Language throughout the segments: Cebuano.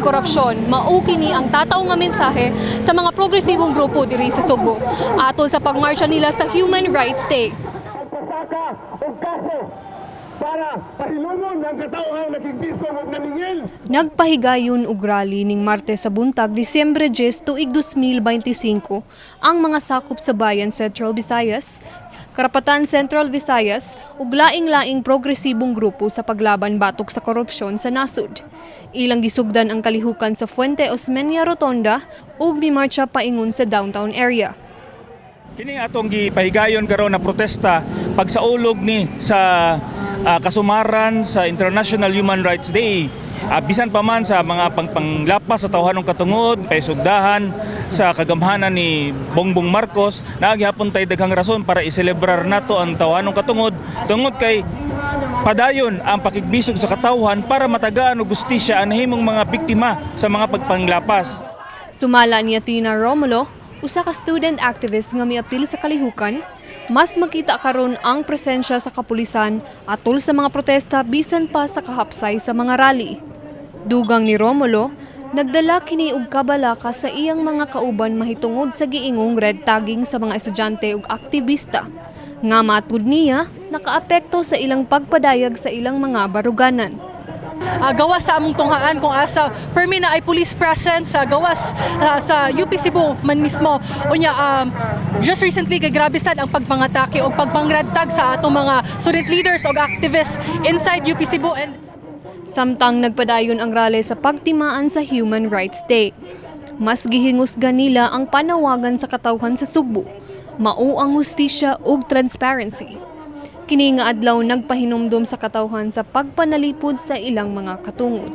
korupsyon. Mao kini ang tataw nga mensahe sa mga progresibong grupo diri sa Sugbo atol sa pagmarcha nila sa Human Rights Day. Pagpasaka og kaso para pahilumon ang katawhan nakigbisog og naningil. Nagpahigayon og rally ning Martes sa buntag, Disyembre 10, tuig 2025, ang mga sakop sa Bayan Central Visayas, Karapatan Central Visayas ug laing-laing progresibong grupo sa paglaban batok sa korupsyon sa nasod. Ilang gisugdan ang kalihukan sa Fuente Osmeña Rotonda ug mimarcha paingon sa downtown area. Kini atong gipahigayon karon na protesta, pagsaulog ni sa kasumaran sa International Human Rights Day. Bisan pa man sa mga pangpanglapas sa tawhanong katungod, paisugdahan sa kagamhanan ni Bongbong Marcos, naa gihapon tay daghang rason para iselebrar nato ang tawhanong katungod tungod kay padayon ang pakigbisog sa katawhan para matagaan og hustisya ang nahimong mga biktima sa mga pagpanglapas. Sumala ni Athena Romulo, usa ka student activist nga miapil sa kalihukan, mas makita karon ang presensya sa kapulisan atol sa mga protesta bisan pa sa kahapsay sa mga rally. Dugang ni Romulo, nagdala kini og kabalaka sa iyang mga kauban mahitungod sa giingong red tagging sa mga estudyante ug aktivista nga matud niya nakaapekto sa ilang pagpadayag sa ilang mga baruganan. Gawas sa among tunghaan kung asa permi naay police presence sa gawas sa UP Cebu man mismo. Unya just recently kay grabe sad ang pagpangatake o pagpang-red tag sa atong mga student leaders o activists inside UP Cebu and Samtang nagpadayon ang rally sa pagtimaan sa Human Rights Day, mas gihingusgan nila ang panawagan sa katawhan sa Sugbo, mao ang hustisya ug transparency. Kini nga adlaw nagpahinumdom sa katawhan sa pagpanalipod sa ilang mga katungod.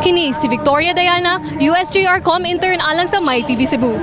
Kini si Victoria Diana, USJR Com intern alang sa My TV Cebu.